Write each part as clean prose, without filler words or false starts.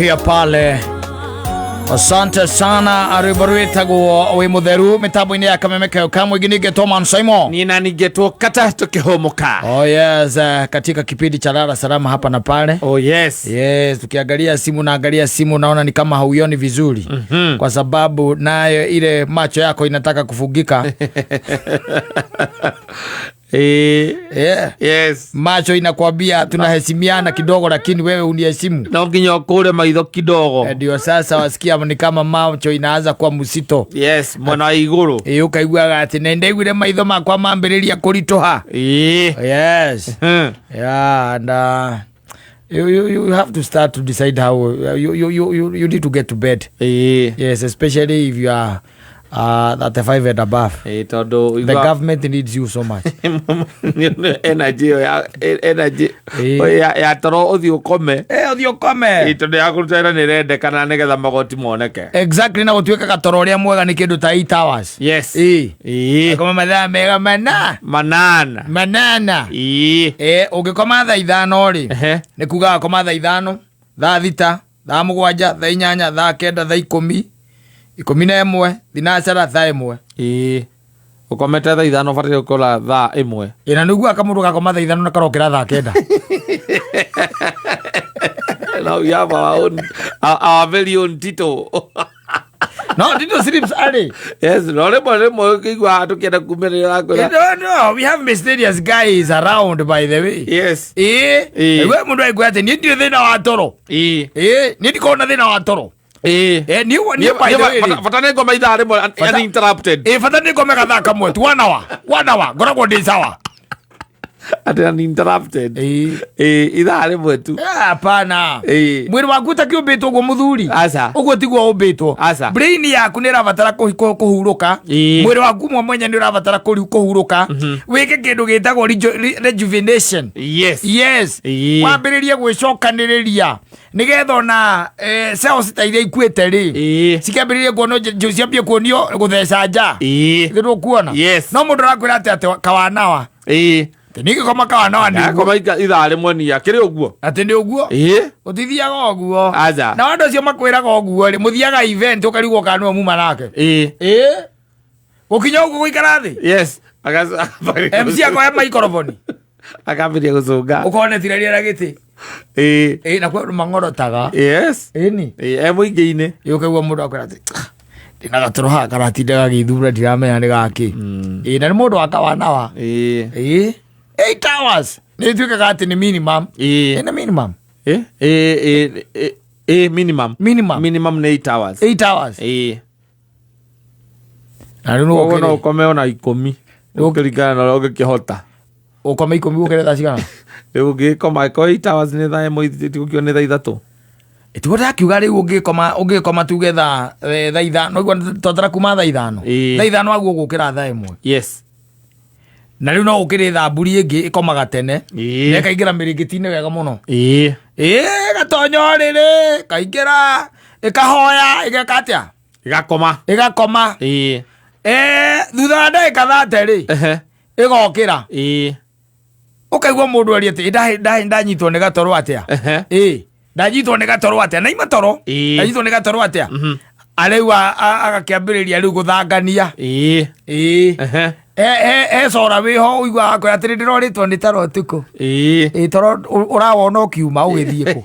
Pia pale. Asante sana, rwimbo rwitagwo wi mutheru mitambo-inĩ ya Kameme Keo kamwe nginige Toman Simon. Nina ningetwo kata tukihomoka. Oh yes, katika kipindi cha lala salama hapa na pale. Oh yes. Yes, tukiangalia simu naangalia simu naona ni kama hauioni vizuri kwa sababu nayo ile macho yako inataka kufugika. Yeah. Yes. Macho inakwambia tunaheshimiana kidogo, lakini wewe uniheshimu. No nginya ũkũre maitho kidogo. Ndio sasa wasikia ni kama macho inaanza kuwa msito. Yes, mwena wa igũrũ. Ĩ, ũkaiguaga atĩ nĩ ndaiguire maitho makwa mambĩrĩria kũritũha. Yes. Yeah, and you have to start to decide how you need to get to bed. Yes, especially if you are 35 and above. Ĩĩ, tondũ The government needs you so much. Energy ĩyo ya energy ya toro ũthiĩ ũkome. Ũthiĩ ũkome. Ĩĩ, tondũ ya kũruta wĩra nĩ ĩrendekana nĩgetha magoti moneke. Exactly, na gũtuĩkaga toro ũrĩa mwega nĩ kĩndũ ta 8 hours. Yes. Ĩĩ. Akoma mathaa mega mana. 8. 8. Ĩĩ. Ũngĩkoma thaa 5 rĩ, nĩ kuga wakoma thaa 5, thaa 6, thaa 7, thaa 8, thaa 9, thaa 10, 11, thinacara, thaa 1. Ĩĩ. Ũkomete thaa 5 ũbataire gũkora thaa 1. Ĩ, na nĩguo kamũndũ gakoma thaa 5 na karokĩra thaa 9. Now we have our very own Tito. No, Tito sleeps early. Yes, no rĩmwe rĩmwe ũkĩigua tũkĩenda kumĩrĩra akwĩra. No, no, we have mysterious guys around, by the way. Yes. Ĩ, we mũndũ aigua atĩ niĩ ndirĩ thĩna wa toro. Ĩ, niĩ ndikoragwo na thĩna wa toro. Niĩ niĩ by the way rĩ. Bata nĩ ngoma ithaa rĩmwe uninterrupted. Ĩ, bata nĩ ngome gathaa kamwe tu, one hour, one hour, ngoragwo ndĩ sawa. Atĩ uninterrupted. Ĩ. Ĩ, ithaa rĩmwe tu. Hapana. Ĩ. Mwĩrĩ waku ũtakĩũmbĩtwo ũguo mũthuri. Aca. Ũguo tiguo ũmbĩtwo. Aca. Brain yaku nĩ ĩrabatara kũhurũka. Ĩ. Mwĩrĩ waku mwe mwenye nĩ ũrabatara kũhurũka. Wĩke kĩndũ gĩtagwo rejuvenation. Yes. Yes. Ĩ. Wambĩrĩrie gwĩcokanĩrĩria nĩgetha ona cells ta iria ikuĩte rĩ, Ĩ. cikĩambĩrĩrie kuonio ciambie kuonio gũtheca nja. Ĩ. Githĩ ndũkuona? Yes. No mũndũ arakwĩra atĩ atĩ kawanawa. Ĩ. Atĩ ningĩkoma kawanawa nĩ ũguo. Ndakoma ithaa rĩmwe nia kĩrĩ ũguo. Atĩ nĩ ũguo? Ĩ. Ũtithiaga ũguo. Aca. Na andũ acio makwĩraga ũguo rĩ, mũthiaga event ũkarigwo kana nĩwe muma nake. Ĩ. Ĩ. Gũkinya ũguo gũikara thĩ. Yes. MC akoya microphone. Akambĩrĩria gũcũnga. Ũkona tiraria na gĩtĩ. Ĩ. Ĩ, na kwĩ andũ mang'orotaga. Yes. Ĩni. Ĩ, e mũingĩ-inĩ. Ĩ, ũkaigua mũndũ akwĩra atĩ, ndĩna gatoro haha karatinda gagĩthura ndiramenya nĩ gakĩ. Ĩ, na nĩ mũndũ wa kawanawa. Ĩ. Ĩ. 8 hours. Nĩ ĩtuĩkaga atĩ nĩ minimum. Ĩ. Ĩ, nĩ minimum. Ĩ, ĩ, ĩ, ĩ, ĩ, minimum. Minimum. Minimum nĩ 8 hours. 8 hours. Ĩ. Na rĩu nĩ Koguo no ũkĩrĩ. ũkome ona 10. Ũkĩringana na ũrĩa ũngĩkĩhota. Ũkome 10 ũkĩre thaa cigana? Rĩu ũngĩkoma ĩkorwo 8 hours nĩ thaa 1, tigũkiuga nĩ thaa 3. Tiguo ndakiuga rĩu ũngĩkoma tuge thaa 5, ũguo twatara kuma thaa 5. Ĩ. Thaa 5 waguo gũkĩra thaa 1. Yes. Na rĩu no ũkĩrĩ thaa mburi ĩngĩ ĩkomaga tene. Ĩ. Na ĩkaingĩra mĩrĩngĩti-inĩ wega mũno. Ĩ. Ĩ, gatonya ũrĩrĩ, kaingĩra, ĩkahoya, ĩgeka atĩa? Ĩgakoma. Ĩgakoma. Ĩ. Thutha wa ndagĩka 30 rĩ, ĩgokĩra. Ĩ. Ũkaigua mũndũ aria atĩ, ndanyitwo nĩ gatoro atĩa? Ĩ, ndanyitwo nĩ gatoro atĩa? Na ima toro. Ĩ. Ndanyitwo nĩ gatoro atĩa? Arĩu agakĩambĩrĩria rĩu gũthangania. Ĩ. Ĩ. He cora wĩho ũiguaga akwĩra atĩrĩ, ndĩrorĩtwo nĩ toro ũtukũ. Ĩ. Ĩ, toro ũrawona ũkiuma ũgĩthiĩ kũ?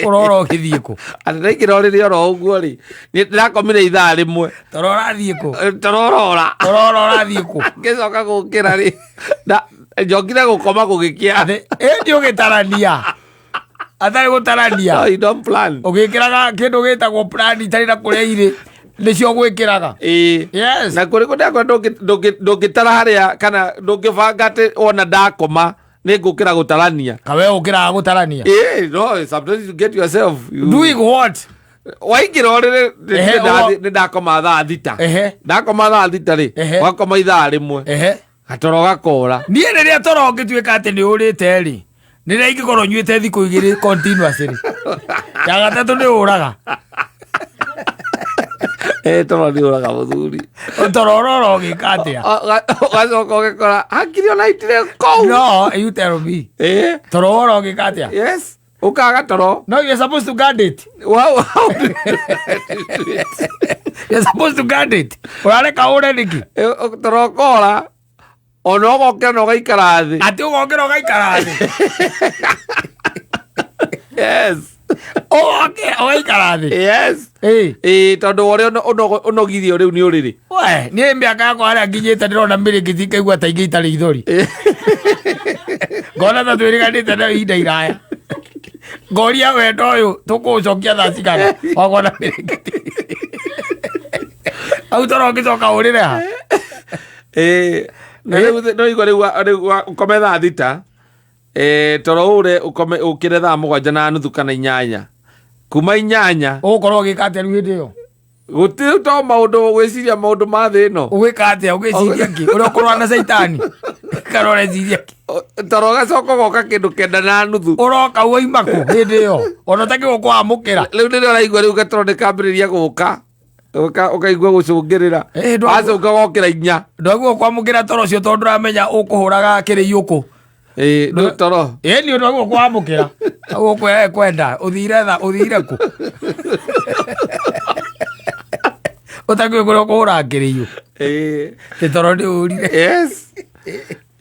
Ũrora ũgĩthiĩ kũ? Atĩ ndaingĩra ũrĩrĩ oro ũguo rĩ, nĩ ndĩrakomire ithaa rĩmwe. Toro ũrathiĩ kũ? Toro ũrora. Toro ũrathiĩ kũ? Ngĩcoka gũkĩra rĩ, njokire gũkoma gũgĩkĩa. Atĩ, ĩ, ndi ũgĩtarania. Atarĩ gũtarania. No, you don't plan. Ũgĩkĩraga kĩndũ gĩtagwo plan itarĩ na kũrĩa irĩ, nĩcio gwĩkĩraga. Ĩ. Yes. Na kũrĩ kũrĩa kwa ndũngĩtara harĩa kana ndũngĩbanga atĩ wona ndakoma nĩ ngũkĩra gũtarania. Kawe ũkĩraga gũtarania. Ĩ, no, sometimes you get yourself. You... Doing what? Waingĩra ũrĩrĩ, Ehe, nĩ ndakoma thaa 6. Ehe. Ndakoma thaa 6 rĩ, Ehe. wakoma ithaa rĩmwe. Ehe. Gatoro gakora. Niĩ rĩrĩa toro ũngĩtuĩka atĩ nĩ ũrĩte rĩ, rĩrĩa ingĩkorwo nyuĩte thikũ 2 continuously. Ya gatatũ nĩ ũraga. Toro nĩ ũraga mũthuri. Toro ũrora ũgĩka atĩa? Ũgacoka ũgĩkora hakiri ona itirĩ kũu. No, you tell me. Toro ũrora ũgĩka atĩa? Yes. Ũkaga toro. No, you're supposed to guard it. How do you do it? You're supposed to guard it. Ũrareka ũre nĩkĩ? Toro ũkora ona ũgokĩra na ũgaikara thĩ. Atĩ ũgokĩra ũgaikara thĩ. Yes. Ũgokĩra ũgaikara thĩ. Yes. Ĩĩ. Ĩĩ, tondũ ũrĩa ũnogirio rĩu nĩ ũrĩrĩ. We, niĩ mĩaka yakwa harĩa nginyĩte ndĩrona mĩrĩngĩti ngaigua ta ingĩ itarĩ ithori. Ngona ta twĩrĩganĩte na ihinda iraya. Ngoria wendo ũyũ tũkũũcokia thaa cigana wakona mĩrĩngĩti. Hau toro ũngĩcoka ũrĩre ha? Ĩĩ, na rĩu no igua rĩu ũkome thaa 6, toro ũre ũkome ũkĩre thaa 7:30 kana 8, kuma 8. Ũgũkorwo ũgĩka atĩa rĩu hĩndĩ ĩyo? Gũtirĩ to maũndũ gwĩciria maũndũ ma thĩ ĩno. Ũgwĩka atĩa ũgĩciria kĩ? Ũrĩa ũkũrũa na caitani? Kana ũreciria kĩ? Toro ũgacoka ũgoka kĩndũ 9:30. Ũroka woima kũ hĩndĩ ĩyo? Ona ũtakĩgwo kwamũkĩra. Rĩu nĩrĩo ũraigua rĩu gatoro nĩ kambĩrĩria gũka. Ũkaigua gũcũngĩrĩra. Wacũnga wokĩra 4. Ndwagwo kwamũkĩra toro ũcio tondũ ndũramenya ũkũhũraga kĩrĩiũkũ. Ĩĩ, nĩ toro. Ĩĩ, nĩ ũndũ kwamũkĩra. Ũkwenda kwenda ũthire tha ũthire kũ? Ũtakĩũĩ kũrĩa ũkũhũraga kĩrĩiũ. Ĩĩ. Tĩ toro nĩ ũrire. Yes.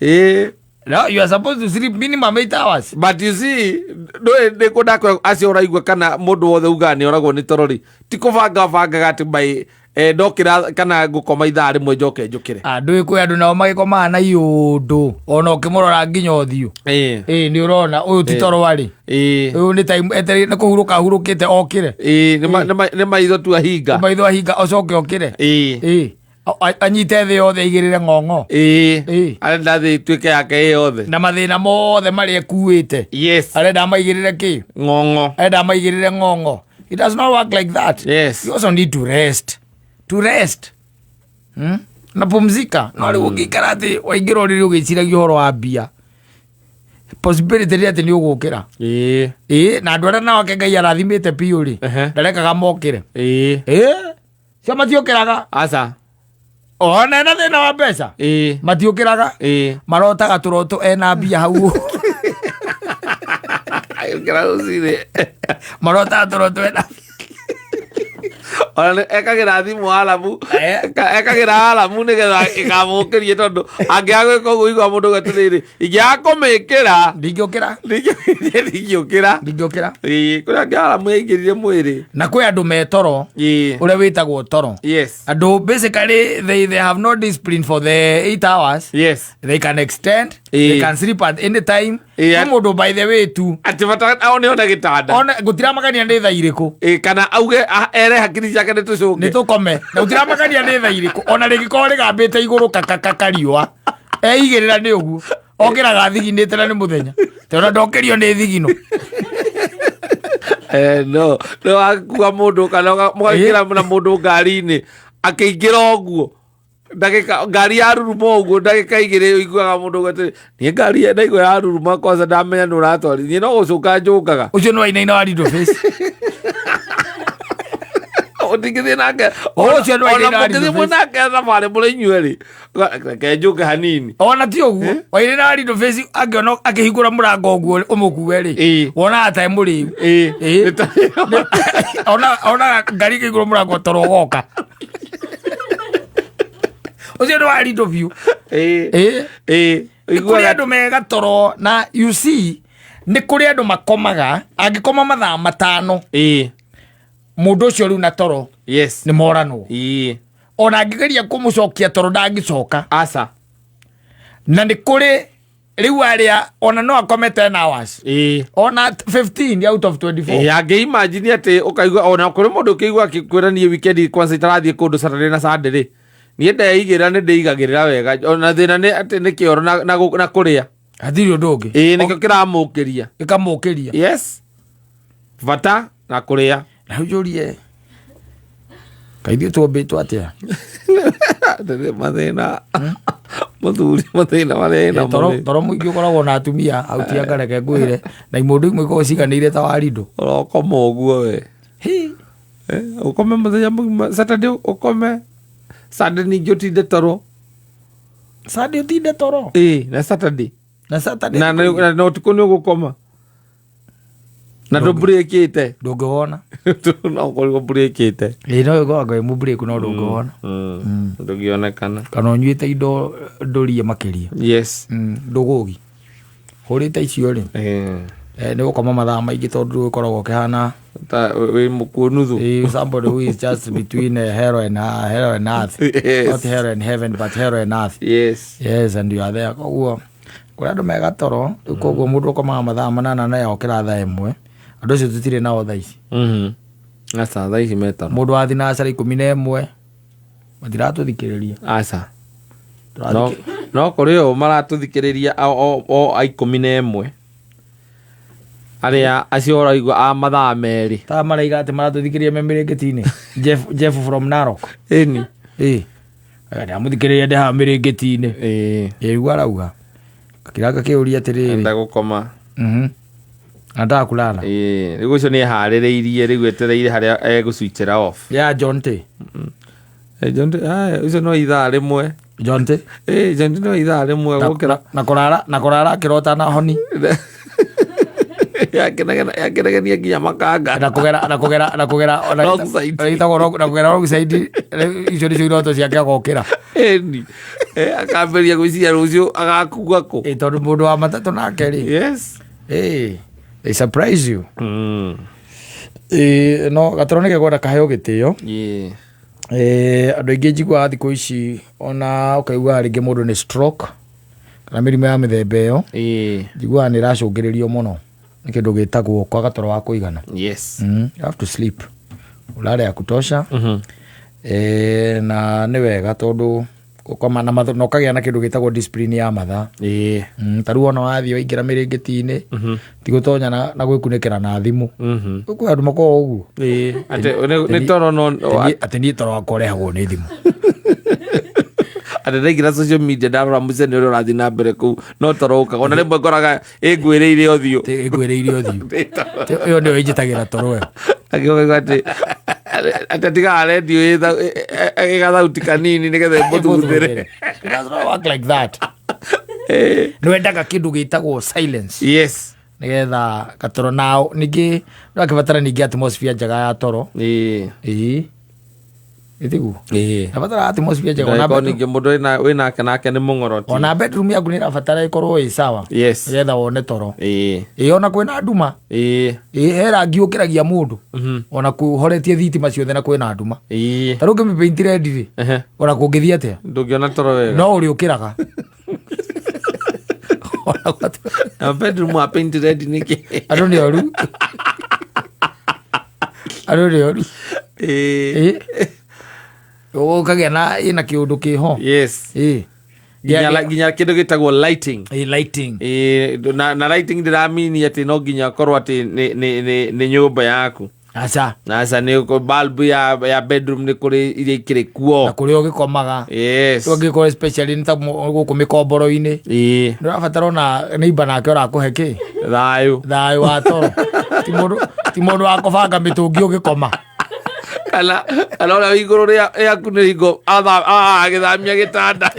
Ĩĩ. No, you are supposed to sleep minimum 8 hours. But you see, ndũĩ nĩ kũ ndakwĩra acio ũraigua kana mũndũ wothe ugaga nĩ oragwo nĩ toro rĩ, ti kũbanga bangaga atĩ by ndokĩra kana ngũkoma ithaa rĩmwe njoke njũkĩre. Ndũĩ kwĩ andũ nao magĩkomaga na iũndũ ona ũkĩmũrora nginya ũthiũ. Ĩĩ, nĩ ũrona ũyũ ti toro arĩ. Ũyũ nĩ time etereire nĩ kũhurũka ahurũkĩte okĩre. Ĩĩ, nĩ maitho tu ahinga. Maitho ahinga ocoke okĩre. Ĩĩ. Anyite thĩ yothe aigĩrĩre ng'ong'o. Ĩĩ. Arenda thĩ ĩtuĩke yake ĩ yothe. Na mathĩna mothe marĩa ekuĩte. Yes. Arenda amaigĩrĩre kĩ? Ng'ong'o. Arenda amaigĩrĩre ng'ong'o. It does not work like that. Yes. You also need to rest. To rest. Na pumzika. No rĩu ũngĩikara atĩ waingĩra ũrĩrĩ ũgĩciragia ũhoro wa mbia. Possibility nĩ atĩ nĩ ũgũkĩra. Ĩĩ. Ĩĩ, na andũ arĩa nao ake Ngai arathimĩte biũ rĩ, ndarekaga mokĩre. Ĩĩ. Ĩĩ. Cio matiũkĩraga. Aca. Ona ena thĩna wa mbeca. Ĩĩ. Matiũkĩraga. Ĩĩ. Marotaga tũroto ena mbia hau. Agĩũkĩra rũcinĩ. Marotaga tũroto ena Ona ekagĩra thimũ aramu. Ekagĩra aramu nĩgetha ĩkamũkĩrie tondũ angĩaga gwĩka ũguo igua mũndũ auga atĩrĩrĩ, ingĩaga kũmĩkĩra ndingĩũkĩra. Ndingĩũkĩra. Ndingĩũkĩra. Ĩĩ, kũrĩ angĩ aramu yaingĩrire mwĩrĩ. Na kwĩ andũ me toro. Ĩĩ. Ũrĩa wĩtagwo toro. Yes. Andũ basically they have no discipline for the 8 hours. Yes. They can extend. They can sleep at any time. Ĩĩ. Nĩ mũndũ by the way tu. Atĩ bata one ona gĩtanda. One gũtiramakania nĩ thaa irĩkũ. Ĩĩ, kana auge ere hakiri ciake nĩ tũcũnge. Nĩ tũkome. Na gũtiramakania nĩ thaa irĩkũ. Ona rĩngĩkorwo rĩgambĩte igũrũ kakakaka riũa. Eigĩrĩra nĩ ũguo. Okĩraga thiginĩte na nĩ mũthenya. Tondũ ndokĩrio nĩ thigino. No, no wakua mũndũ kana mũgaingĩra na mũndũ ngari-inĩ akĩingĩra ũguo. Ndagĩka ngari ya ruruma ũguo ndagĩka 2 ũiguaga mũndũ ũguo atĩrĩ, niĩ ngari ndaigua ya ruruma kwanza ndamenya nĩ ũratwarithia, niĩ no gũcũnga njũngaga. Ũcio nĩ wainaina wa Rido Face. Ũtingĩthiĩ nake. Ũcio nĩ wainaina Ona wa Rido mũngĩthiĩ Face. nake thabarĩ mũrĩ inyuerĩ, reke njũke hanini. Ona ti ũguo, wainaina wa Rido Face angĩona akĩhingũra mũrango ũguo ũmũkue rĩ, wonaga ta e mũrĩu. Ĩĩ. Onaga ngari ĩkĩhingũra mũrango toro ũgoka. Ũcio nĩ wa Rido biũ. Ĩĩ. Ĩĩ. Ĩĩ. Nĩ kũrĩ andũ mega toro na you see nĩ kũrĩ andũ makomaga angĩkoma mathaa 5 Ĩĩ. mũndũ ũcio rĩu na toro Yes. nĩ moranwo. Ĩĩ. Ona angĩgeria kũmũcokia toro ndangĩcoka. Aca. Na nĩ kũrĩ rĩu arĩa ona no akome 10 hours. Ĩĩ. Ona 15 out of 24. Ĩĩ, angĩ imagine atĩ ũkaigua ona kũrĩ mũndũ ũkĩigua akĩkwĩra niĩ weekend kwanza itarathiĩ kũndũ Saturday na Sunday rĩ. Niĩ ndeigĩra nĩ ndĩigagĩrĩra wega. Ona thĩna nĩ atĩ nĩ kĩoro na kũrĩa. Hatirĩ ũndũ ũngĩ. Ĩĩ, nĩkĩo kĩramũkĩria. Gĩkamũkĩria. Yes. Bata na kũrĩa. Na ũnjũrie, kaĩ ithuĩ twombĩtwo atĩa? Ndĩrĩ mathĩna. Mũthuri mathĩna marĩa ena mũrĩ. Toro mũingĩ ũkoragwo na atumia, hau ti anga reke ngwĩre. Na imũndũ imwe ikoragwo ciganĩire ta warindo. Ũrokoma ũguo we. Hi. Ũkome mũthenya mũgima, Saturday ũkome, Sunday ningĩ ũtinde toro. Sunday ũtinde toro? Ĩĩ, na Saturday. Na Saturday. Na ũtukũ nĩ ũgũkoma. Na ndũmburĩkĩte. Ndũngĩwona. No ũkorirwo mburĩkĩte. Ĩ, no ĩkoragwo ĩ mũbrĩku no ndũngĩwona. Ndũngĩonekana. Kana ũnyuĩte indo ndũrie makĩria. Yes. Ndũgũgi hũrĩte icio rĩ, nĩ gũkoma mathaa maingĩ tondũ ũkoragwo ũkĩhana Ta wĩ mũkuo nuthu. Somebody who is just between hell and earth. Yes. Not hell and heaven, but hell and earth. Yes. Yes, and you are there. Koguo kũrĩ andũ megatoro rĩu, koguo mũndũ ũkomaga mathaa 8 na okĩra thaa 1, andũ acio tũtirĩ nao thaa ici. Aca, thaa ici metoro. Mũndũ wa thinacara 11 matiratũthikĩrĩria. Aca, no no kũrĩ o maratũthikĩrĩria o a 11 arĩa acio ũraigua a mathaa 2. Ta maraiga atĩ maratũthikĩrĩria me mĩrĩngĩti-inĩ. Jeff from Narok. Ĩni. Ĩ, ndamũthikĩrĩria ndĩ haha mĩrĩngĩti-inĩ. Ĩĩ. Ĩ, rĩu arauga kakiranga kĩũria atĩrĩrĩ. Enda gũkoma. Anataka kulala. Ĩĩ, rĩu ũcio nĩ eharĩrĩirie, rĩu etereire harĩa egũcwitchĩra off. Ya John T. Eh, John T, aya, ũcio no ithaa 1. John T. Ĩĩ, John T no ithaa 1 gũkĩra. Na kũrara akĩrota na honi. Yakĩnegenia nginya makanga. Na kũgera Wrong side. Ĩtagwo na kũgera wrong side. Rĩu icio nĩcio iroto ciake agokĩra. Ĩni. Akambĩrĩria gwĩciria rũciũ agakua kũ. Ĩ, tondũ mũndũ wa matatũ nake rĩ, Yes. They surprise you. Ĩ, no gatoro nĩ kekwenda kaheo gĩtĩo. Andũ aingĩ njiguaga thikũ ici ona ũkaigua rĩngĩ mũndũ nĩ stroke kana mĩrimũ ya mĩthemba ĩyo, njiguaga nĩ ĩracũngĩrĩrio mũno nĩ kĩndũ gĩtagwo kwaga toro wa kũigana. You have to sleep, ulale ya kutosha. Na nĩ wega tondũ gũkoma na na ũkagĩa na kĩndũ gĩtagwo discipline ya mathaa. Ta rĩu ona wathiĩ waingĩra mĩrĩngĩti-inĩ, ti gũtonya na gwĩkunĩkĩra na thimũ. Kwĩ andũ makoragwo ũguo. Ĩĩ. Atĩ nĩ toro no Atĩ niĩ toro wakwa ũrehagwo nĩ thimũ. Atĩ ndaingĩra social media ndarora mũcene ũrĩa ũrathiĩ na mbere kũu no toro ũkaga, ona rĩmwe ngoraga ĩngwĩrĩire ũthiũ. Atĩ ĩngwĩrĩire ũthiũ. Ĩyo nĩyo ĩnjĩtagĩra toro ĩyo. Akĩuga atĩ atigaga rendio ĩgathauti kanini nĩgetha ĩmũthuthĩre. It does not work like that. Nĩ wendaga kĩndũ gĩtagwo silence nĩgetha gatoro nao ningĩ no akĩbatara ningĩ atmosphere njega ya toro. Ĩĩ, ĩtiguo nabatara atmosphere njega ona Ndagĩkorwo ningĩ mũndũ wĩnake nake nĩ mũng'oroti. Ona bedroom yaku nĩ ĩrabatara ĩkorwo ĩ sawa nĩgetha wone toro. Ĩĩ, ona kwĩna nduma. Ĩĩ, he rangi ũkĩragia mũndũ ona kũhoretie thitima ciothe na kwĩna nduma. Ta rĩu ũngĩmĩpaint red rĩ, ona kũngĩthiĩ atĩa, Ndũngĩona toro wega. No ũrĩũkĩraga. Ona Na bedroom wa paint red nĩkĩ? Andũ nĩ oru, andũ nĩ oru. Ĩĩ, ũkagĩa na ĩna kĩũndũ kĩho. Ĩĩ. Nginya kĩndũ gĩtagwo lighting. Ĩĩ, lighting. Ĩĩ, na lighting ndĩramini atĩ no nginya korwo atĩ nĩ nyũmba yaku. Aca. Aca, nĩ bulb ya bedroom nĩ kũrĩ iria ikĩrĩ Na kuo. kũrĩa ũgĩkomaga. Ũngĩkorwo especially nĩ ta gũkũ mĩkomboro-inĩ, nĩ ũrabatara ona neighbor nake ũrakũhe kĩ? Thayũ. Thayũ wa toro. Ti mũndũ wa kũbanga mĩtũngi ũgĩkoma. Kana ũrĩa wĩ igũrũ rĩaku nĩ hingo agĩthamia gĩtanda.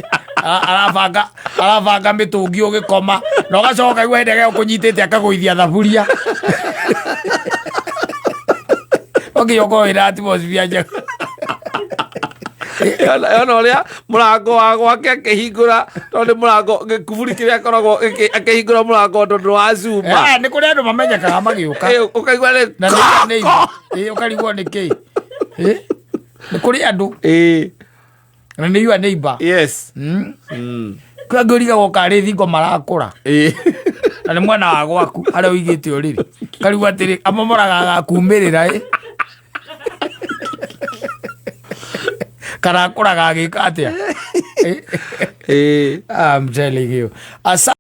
Arabanga mĩtũngi ũgĩkoma na ũgacoka ũkaigua hĩndĩ ĩrĩa ũkũnyitĩte akagũithia thaburia. Ũnginya ũkorwo wĩna atmosphere njega. Yona ũrĩa mũrango wa gwake akĩhingũra, tondũ nĩ mũrango gĩkuburi kĩrĩa akoragwo akĩhingũra mũrango tondũ wa cuma. Nĩ kũrĩ andũ mamenyekaga magĩũka. Ũkaigua nĩ Na nĩ ũkarigwo nĩ kĩ. Nĩ kũrĩ andũ na nĩ your neighbor. Kwĩ angĩ ũrigagwo karĩ thingo marakũra na nĩ mwena wa gwaku harĩa ũigĩte ũrĩrĩ, karigwo atĩrĩ amomoraga agakumĩrĩra ĩ kana akũraga agĩka atĩa. I'm telling you. Asa